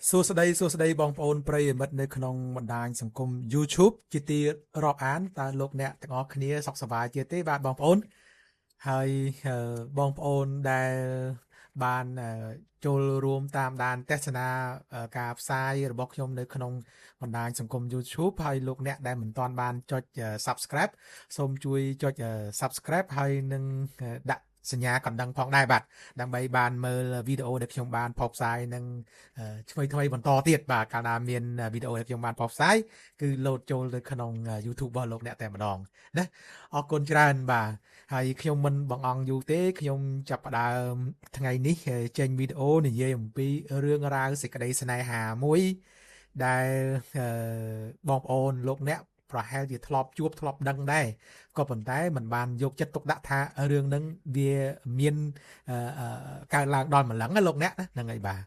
សួស្តីសួស្តីបងប្អូនប្រិយមិត្តនៅក្នុងបណ្ដាញសង្គម YouTube ជាទីរាប់អានតើលោកអ្នកទាំងអស់គ្នាសុខសប្បាយជាទេបាទបងប្អូនហើយបងប្អូនដែលបានចូលរួមតាមដានទស្សនាការផ្សាយរបស់ខ្ញុំនៅក្នុងបណ្ដាញសង្គម YouTube ហើយលោកអ្នកដែលមិនទាន់បានចុច Subscribe សូមជួយចុច Subscribe ហើយនឹងដាក់សញ្ញាកណ្ដឹងផងដែរបាទដើម្បីបានមើលវីដេអូដែលខ្ញុំបានផ្សព្វផ្សាយនឹងថ្មីថ្មីបន្តទៀតបាទកាលណាមានវីដេអូដែលខ្ញុំបានផ្សព្វផ្សាយគឺលោតចូលទៅក្នុង YouTube របស់លោកអ្នកតែម្ដងណាអរគុណច្រើនបាទហើយខ្ញុំមិនបង្អង់យូរទេខ្ញុំចាប់ផ្ដើមថ្ងៃនេះចេញវីដេអូនិយាយអំពីរឿងរ៉ាវសេចក្តីស្នេហាមួយដែលបងប្អូនលោកអ្នកប្រហែលជាធ្លាប់ជួបធ្លាប់ដឹងដែរក៏ប៉ុន្តែมันបានយកចិត្តទុកដាក់ថារឿងហ្នឹងវាមានកើតឡើងដល់ម្លឹងណាលោកអ្នកហ្នឹងហើយបាទ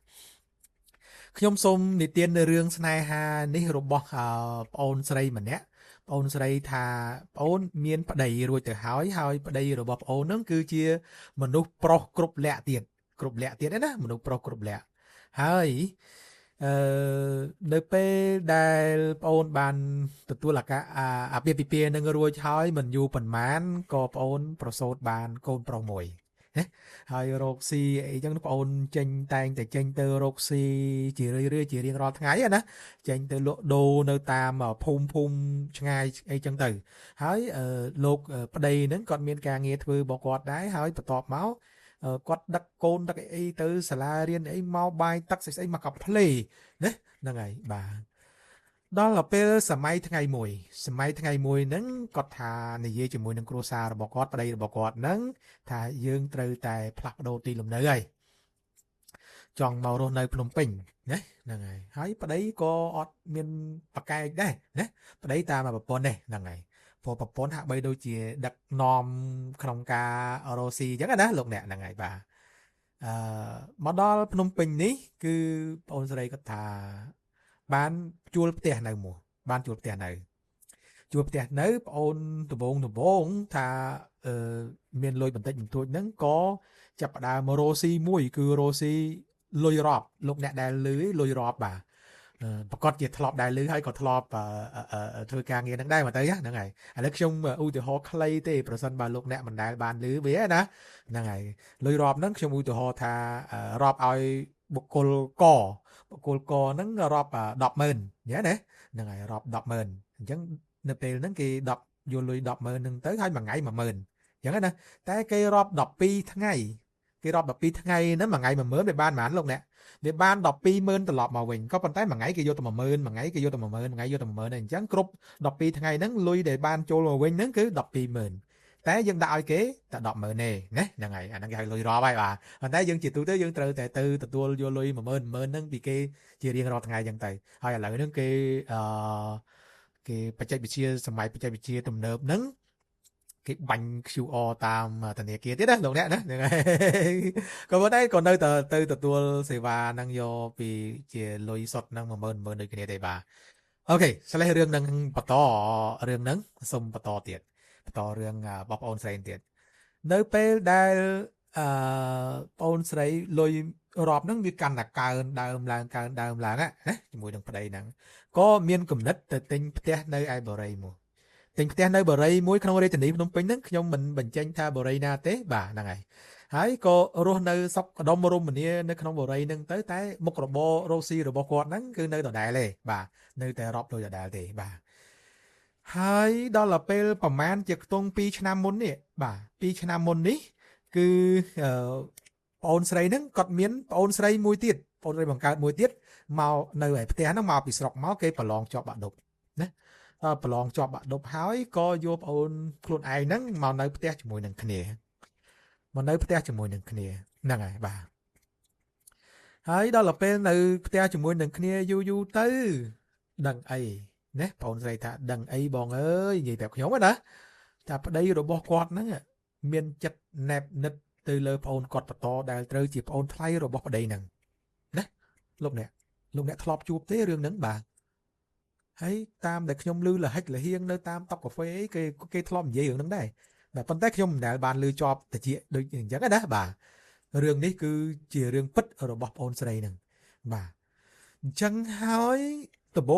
ខ្ញុំសូមនិទាននៅរឿងស្នេហានេះរបស់ប្អូនស្រីម្នាក់ប្អូនស្រីថាប្អូនមានប្តីរួចទៅហើយហើយប្តីរបស់ប្អូនហ្នឹងគឺជាមនុស្សប្រុសគ្រប់លក្ខទៀតគ្រប់លក្ខទៀតណាមនុស្សប្រុសគ្រប់លក្ខហើយនៅពេលដែលប្អូនបានទទួលអាពាហ៍ពិពាហ៍នឹងរួចហើយមិនយូរប៉ុន្មានក៏ប្អូនប្រសូតបានកូនប្រុសមួយណាហើយរកស៊ីអីចឹងប្អូនចេញតែងតែចេញទៅរកស៊ីជារឿយៗជារៀងរាល់ថ្ងៃណាចេញទៅលក់ដូរនៅតាមភូមិភូមិឆ្ងាយអីចឹងទៅហើយលោកប្តីហ្នឹងគាត់មានការងារធ្វើរបស់គាត់ដែរហើយបន្ទាប់មកគាត់ដឹកកូនដឹកអីទៅសាលារៀនអីមកបាយទឹកស្អីមកកាផ្លេណាហ្នឹងហើយបាទដល់ពេលសម័យថ្ងៃមួយសម័យថ្ងៃមួយហ្នឹងគាត់ថានិយាយជាមួយនឹងគ្រួសាររបស់គាត់ប្តីរបស់គាត់ហ្នឹងថាយើងត្រូវតែផ្លាស់ប្ដូរទីលំនៅហើយចង់មករស់នៅភ្នំពេញណាហ្នឹងហើយហើយប្តីក៏អត់មានប្រកែកដែរណាប្តីតាមប្រពន្ធនេះហ្នឹងហើយព្រោះប្រពន្ធហាក់បីដូចជាដឹកនាំក្នុងការរកស៊ីអញ្ចឹងណាលោកអ្នកហ្នឹងហើយបាទអឺមកដល់ភ្នំពេញនេះគឺប្អូនស្រីគាត់ថាបានជួលផ្ទះនៅមួយបានជួលផ្ទះនៅជួលផ្ទះនៅប្អូនដំបងថាមានលុយបន្តិចបន្តួចហ្នឹងក៏ចាប់ផ្ដើមរកស៊ីមួយគឺរកស៊ីលុយរាប់លោកអ្នកដែលលឺលុយរាប់បាទប្រកាសជាធ្លាប់ដែលលឺហើយក៏ធ្លាប់ធ្វើការងារហ្នឹងដែរមកទៅហ្នឹងហើយឥឡូវខ្ញុំឧទាហរណ៍ខ្លីទេប្រសិនបើលោកអ្នកមិនដែលបានលឺវាណាហ្នឹងហើយលុយរាប់ហ្នឹងខ្ញុំឧទាហរណ៍ថារាប់ឲ្យបុគ្គលកបុគ្គលកហ្នឹងរាប់100000ញ៉េណាហ្នឹងហើយរាប់100000អញ្ចឹងនៅពេលហ្នឹងគេ10យកលុយ100000ហ្នឹងទៅហើយមួយថ្ងៃ10000អញ្ចឹងណាតែគេរាប់12ថ្ងៃគេរាប់12ថ្ងៃហ្នឹងមួយថ្ងៃ10000វាបានប៉ុន្មានលោកអ្នកវាបាន120,000ត្រឡប់មកវិញក៏ប៉ុន្តែមួយថ្ងៃគេយកតែ10000មួយថ្ងៃគេយកតែ10000មួយថ្ងៃយកតែ10000អញ្ចឹងគ្រប់12ថ្ងៃហ្នឹងលុយដែលបានចូលមកវិញហ្នឹងគឺ120,000តែយើងដាក់ឲ្យគេតែ100,000ទេណាហ្នឹងហើយអាហ្នឹងគេហៅលុយរាប់ហើយបាទប៉ុន្តែយើងជាទូទៅយើងត្រូវតែទៅទទួលយកលុយ10000 10000ហ្នឹងពីគេជារៀងរាល់ថ្ងៃអញ្ចឹងទៅហើយឥឡូវហ្នឹងគេគេបច្ចេកវិទ្យាសម័យបច្ចេកវិទ្យាទំនើបហ្នឹងគេបាញ់ QR តាមធនាគារទៀតណាលោកអ្នកណាហ្នឹងហើយក៏ប៉ុន្តែក៏នៅតែទៅទទួលសេវាហ្នឹងយកពីជាលុយសុទ្ធហ្នឹង10000 10000ដូចគ្នាទេបាទអូខេស្លេះរឿងហ្នឹងបន្តរឿងហ្នឹងសូមបន្តទៀតបន្តរឿងបងប្អូនស្រីទៀតនៅពេលដែលបងអូនស្រីលុយរាប់ហ្នឹងវាកាន់តែកើនដើមឡើងកើនដើមឡើងណាជាមួយនឹងប្តីហ្នឹងក៏មានគំនិតទៅទិញផ្ទះនៅឯបូរីមួយទិញផ្ទះនៅបូរីមួយក្នុងរាជធានីភ្នំពេញហ្នឹងខ្ញុំមិនបញ្ចេញថាបូរីណាទេបាទហ្នឹងហើយហើយក៏រស់នៅសុខដុមរមនានៅក្នុងបូរីហ្នឹងទៅតែមុខរបររកស៊ីរបស់គាត់ហ្នឹងគឺនៅដដែលទេបាទនៅតែរាប់លុយដដែលទេបាទហើយដល់ទៅពេលប្រហែលជាខ្ទង់2ឆ្នាំមុននេះបាទ2ឆ្នាំមុននេះគឺប្អូនស្រីហ្នឹងគាត់មានប្អូនស្រីមួយទៀតប្អូនស្រីបង្កើតមួយទៀតមកនៅឯផ្ទះហ្នឹងមកពីស្រុកមកគេប្រឡងជាប់បាក់ឌុបណាប្រឡងជាប់បាក់ឌុបហើយក៏យកប្អូនខ្លួនឯងហ្នឹងមកនៅផ្ទះជាមួយនឹងគ្នាមកនៅផ្ទះជាមួយនឹងគ្នាហ្នឹងហើយបាទហើយដល់ទៅពេលនៅផ្ទះជាមួយនឹងគ្នាយូរយូរទៅដឹងអីណាបងស្រីថាដឹងអីបងអើយនិយាយប្រាប់ខ្ញុំណាថាប្តីរបស់គាត់ហ្នឹងមានចិត្តណែបនិតទៅលើប្អូនគាត់បន្តដែលត្រូវជាប្អូនថ្លៃរបស់ប្តីហ្នឹងណាលោកអ្នកធ្លាប់ជួបទេរឿងហ្នឹងបាទហើយតាមដែលខ្ញុំឮលហិចលហៀងនៅតាមតុកាហ្វេគេធ្លាប់និយាយរឿងហ្នឹងដែរបាទប៉ុន្តែខ្ញុំមិនដែលបានឮជាប់តិចដូចអញ្ចឹងណាបាទរឿងនេះគឺជារឿងពិតរបស់ប្អូនស្រីហ្នឹងបាទ អញ្ចឹងហើយដំប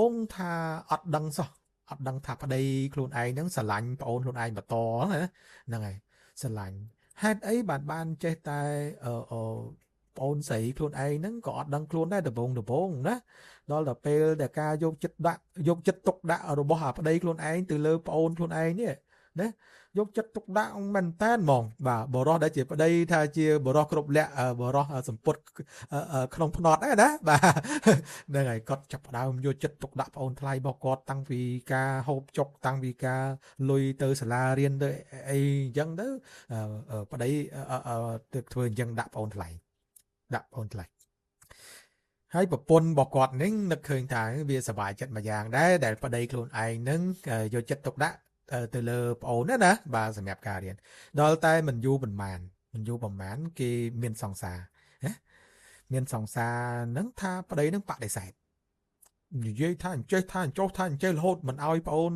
ងថាអត់ដឹងសោះអត់ដឹងថាប្តីខ្លួនឯងហ្នឹងស្រឡាញ់ប្អូនខ្លួនឯងបន្តណាហ្នឹងហើយស្រឡាញ់ហេតុអីបានចេះតែអឺប្អូនស្រីខ្លួនឯងហ្នឹងក៏អត់ដឹងខ្លួនដែរដំបងណាដល់តែពេលដែលការយកចិត្តដាក់យកចិត្តទុកដាក់របស់អាប្តីខ្លួនឯងទៅលើប្អូនខ្លួនឯងនេះណាយកចិត្តទុកដាក់មែនតែនហ្មងបាទបរោះដែលជាប្តីថាជាបរោះគ្រប់លក្ខបរោះសម្ពុតក្នុងផ្នត់ហ្នឹងណាបាទហ្នឹងហើយគាត់ចាប់ផ្ដើមយកចិត្តទុកដាក់ប្អូនថ្លៃរបស់គាត់តាំងពីការហូបចុកតាំងពីការលុយទៅសាលារៀនទៅអីអញ្ចឹងទៅប្តីទៅធ្វើអញ្ចឹងដាក់ប្អូនថ្លៃដាក់ប្អូនថ្លៃហើយប្រពន្ធរបស់គាត់នឹងនឹកឃើញថាវាសប្បាយចិត្តមួយយ៉ាងដែរដែលប្តីខ្លួនឯងនឹងយកចិត្តទុកដាក់ទៅលើប្អូនណាបាទសម្រាប់ការរៀនដល់តែមិនយូរប៉ុន្មានគេមានសង្សារណាមានសង្សារនឹងថាប្តីនឹងបដិសេធនិយាយថាអញ្ចេះថាអញ្ចោះថាអញ្ចេះរហូតមិនអោយប្អូន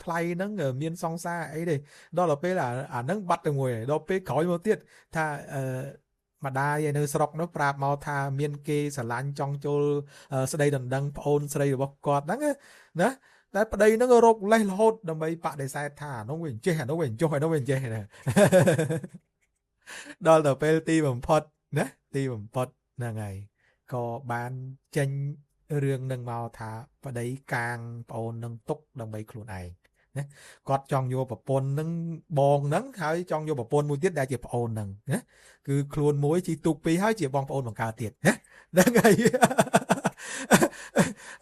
ថ្លៃនឹងមានសង្សារអីទេដល់ទៅពេលអានឹងបាត់ទៅមួយដល់ពេលក្រោយមកទៀតថាម្ដាយនៅស្រុកនោះប្រាប់មកថាមានគេស្រឡាញ់ចង់ចូលស្ដីដណ្ដឹងប្អូនស្រីរបស់គាត់ហ្នឹងណាតែប្តីហ្នឹងរកលេសរហូតដើម្បីបដិសេធថាអានោះវាអញ្ចេះអានោះវាអញ្ចោះអានោះវាអញ្ចេះណាដល់ទៅពេលទីបំផុតណាទីបំផុតហ្នឹងហើយក៏បានចេញរឿងនឹងមកថាប្តីកាងប្អូននឹងទុកដើម្បីខ្លួនឯងណាគាត់ចង់យកប្រពន្ធនឹងបងហ្នឹងហើយចង់យកប្រពន្ធមួយទៀតដែលជាប្អូនហ្នឹងណាគឺខ្លួនមួយជីទូកពីរហើយជាបងប្អូនបង្កើតទៀតណាហ្នឹងហើយ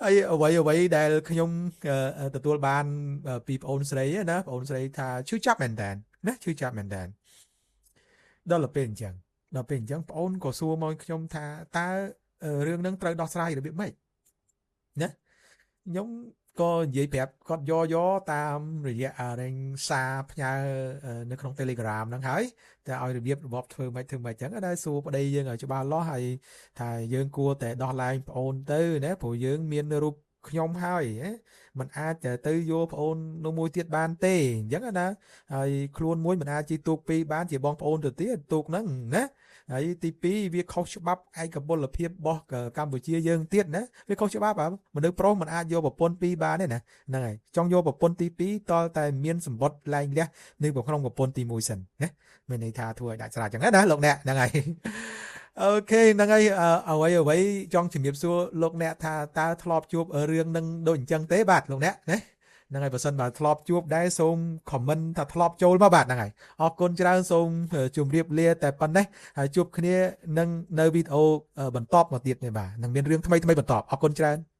ហើយអ្វីដែលខ្ញុំទទួលបានពីប្អូនស្រីណាប្អូនស្រីថាឈឺចាប់មែនតើណាឈឺចាប់មែនតើដល់ពេលអញ្ចឹងប្អូនក៏សួរមកខ្ញុំថាតើរឿងហ្នឹងត្រូវដោះស្រាយរបៀបម៉េចណាខ្ញុំក៏និយាយប្រាប់គាត់យកតាមរយៈរែងសារផ្ញើនៅក្នុង Telegram ហ្នឹងហើយតែឲ្យរបៀបរបបធ្វើម៉េចចឹងដែរសួរប្តីយើងឲ្យច្បាស់លាស់ហើយថាយើងគួរតែដោះលែងប្អូនទៅណាព្រោះយើងមានរូបខ្ញុំហើយมันអាចតែទៅយកប្អូននោះមួយទៀតបានទេអញ្ចឹងណាហើយខ្លួនមួយมันអាចជីទូកពីរបានជាបងប្អូនទៅទៀតទូកហ្នឹងណាហើយទី2វាខុសច្បាប់ឯកពលភាពរបស់កម្ពុជាយើងទៀតណាវាខុសច្បាប់មនុស្សប្រុសមិនអាចយកប្រពន្ធពីរបានទេណាហ្នឹងហើយចង់យកប្រពន្ធទី2តតែមានសម្បត្តិលែងលះនៅក្នុងប្រពន្ធទី1សិនណាមានន័យថាធ្វើឲ្យដាច់ស្រេចចឹងណាលោកអ្នកហ្នឹងហើយអូខេហ្នឹងហើយអ្វីចង់ជំរាបសួរលោកអ្នកថាតើធ្លាប់ជួបរឿងនឹងដូចអញ្ចឹងទេបាទលោកអ្នកណាហ្នឹងហើយបើសិនបើធ្លាប់ជួបដែរសូម comment ថាធ្លាប់ចូលមកបាទហ្នឹងហើយអរគុណច្រើនសូមជម្រាបលាតែប៉ុណ្ណេះហើយជួបគ្នានឹងនៅវីដេអូបន្តមកទៀតនេះបាទនឹងមានរឿងថ្មីៗបន្តអរគុណច្រើន។